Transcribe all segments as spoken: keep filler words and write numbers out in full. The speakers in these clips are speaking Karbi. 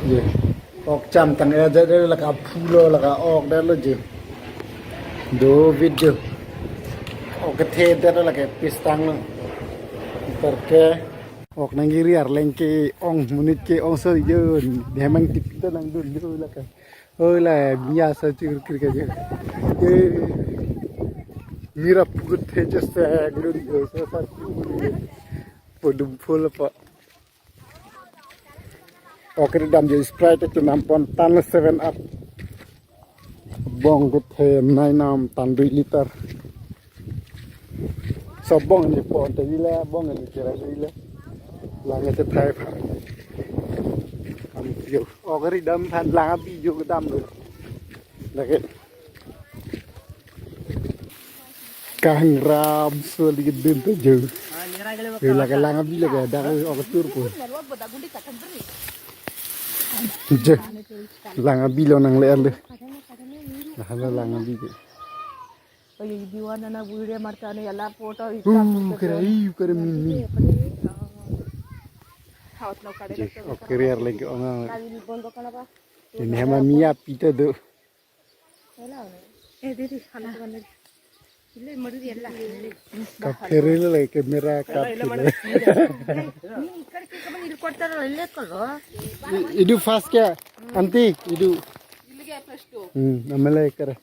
Ye. Ok cham tang-e jat de lake aphu lo, lake ok det lo je. Do video. Ok kethe det lo, lake pistang lo. Perke ok nangkiri arleng ke-ong, monit ke-ong so jo. Hemang tip ta nangdun jo lake. Oi la, biya sa chur kri ka jo. Ye. Mira pugut the just dun jo sa sa. Podum phul pa. Ok, ri dam jo Sprite ke nam pon tan seven up. Bong kethe nai nam tan dui liter. So bong ni pon te ila, bong ni kira ila. Lang te thai pha. Kam jo. Ok, ri dam phan lang abi jo kedam lo. Lake. Kangram soli kedun ta jo. Yo lake lang abi lake dak ok tur po. Jo. Lang abi lo nang le le. Nah, lo lang abi ke. Oye, diwan na bure martane yala photo. Uh, kere, iu kere min min. Haut no kare. Jo, ok, ri arleng ke-ong. Kali ni bondo kana ba? Ini hema mia pita do. Eh, didi, hal ko na. Ile madu yala. Kaphere le camera kaphere. I-, idu fast kya? Aunty, idu. Hmm, amale kare.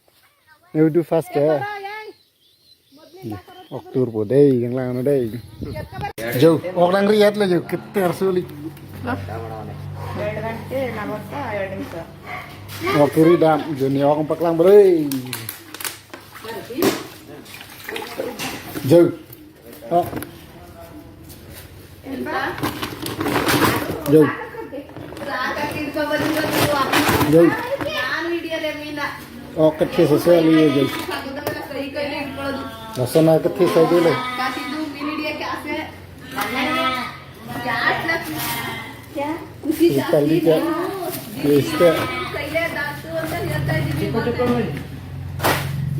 Idu fast kya? Ok tur po dei, yang lang dei. Jo, ok nangri-et lo jo, keter soli. Ok, ri dam, jo ni ok paklang bro. Jo. Ok. Jo. Jo. Ok, kethe sose ali jo. Lason a kethe sai dele. Italy ka. Este.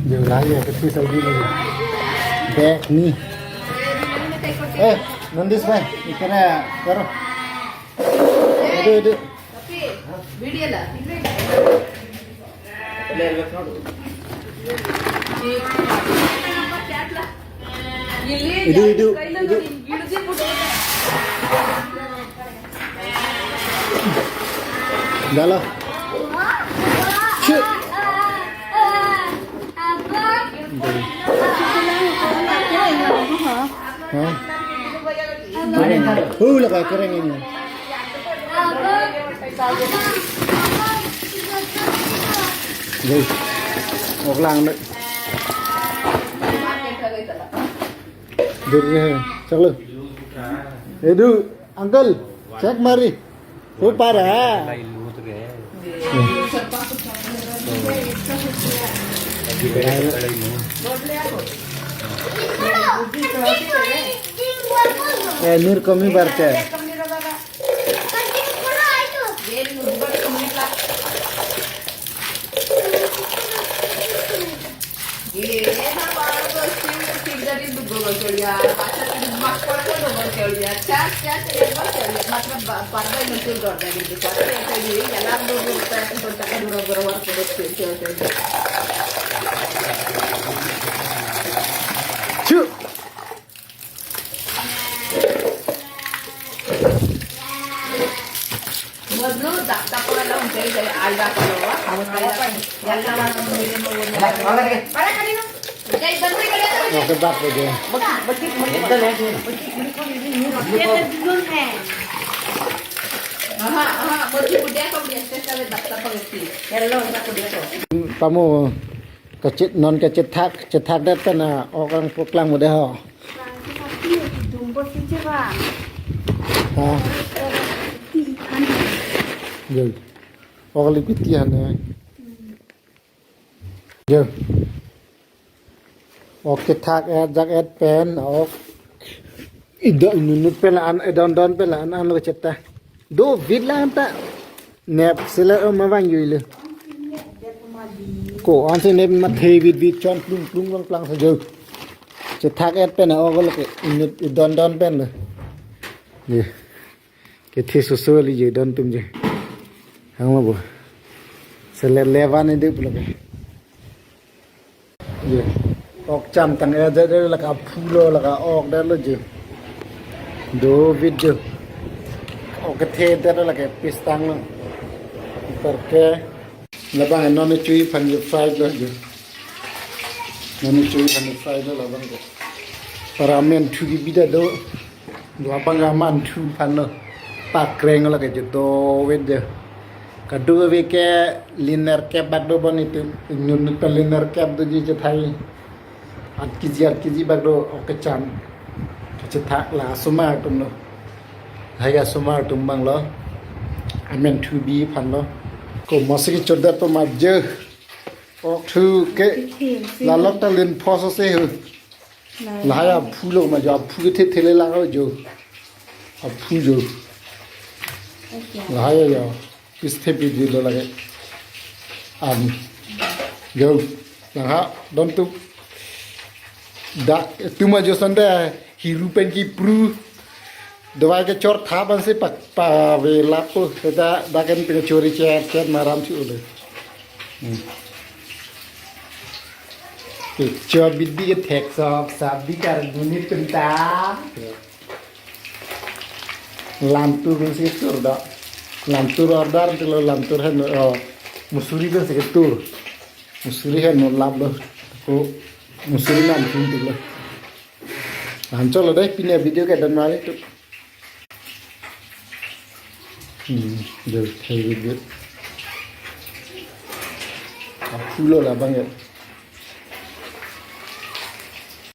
Jo, lagi ya, kethe sai dele. Bag ni. Eh, nandis bhai, ikana karo. Aduh, aduh. Idu, idu, idu. Dalo. Shit. Hah? Hula ka kereng ini. Dei. Ok lang dei. Dei, chalo. Edu, uncle, check mari. Ho para. Eh, nur kami barte. Chu. Okay, back again. Tamo. Kachet, non kachethak, chethak det pen a ok nangpaklang mo dei ho. Ha. Jo. Ok le piti han ne. Jo. Ok chethak-et jak-et pen ok. Ido inut pen an, idon don pen an an lo cheta. Do vit lang ta. Nep sele om avang yui le. Ko-an si nep mathe vit vit chon plung plung lang plang sa jo. Chethak-et pen a ok lo ke inut idon don pen le. Ye. Kethe soso li je don tum je. Ang lo bo. Selet levan ini pulo ke. Ye. Ok cham tang ya jadi laka phulo laka ok dah lo je. Do video. Ok the dah lo laka pistang lo. Perke labang non chui aphan ye fry lo je. Non chui aphan ye fry lo labang ke. Para amen thu ke bida do. Labang amen thu aphan lo. Pakreng lo ke je do video. Kadokave ke liner kep bak do bon itum. Nyun nyun pen liner kep do ji chethai. Aat kiji aat kiji bak do ok kecham. Kachethak la asomar atum lo. Lahai asomar atum abang lo. Amen thu bi aphan lo. Ko mosi ke chodar to ma je. Ok thu ke la lok ta lin phos se ho. Lahai aphu lo ma jo aphu ke the thele la ho jo. Aphu jo. Lahai jo. Pis the pi di lo lake. Am. Jo. Laha don tu. Dak tu ma jo sande hiru pen ki pru. Dawai kechor tha ban se pak pave lapo. Kita dak kan pen chori cher cher maram si udah. Hmm. Kechor bidi ke thek sop sap di kar gunit kenta. Lamtur pen si tur do. Lamtur order tilo lamtur hen, oh, musuri pen si tur. Musuri hen no lap lo. Ko musuri nam tum tilo. Anchot lo dei pini video ke dan mari tu. Hmm, do thai video. Aphu lo labang ya.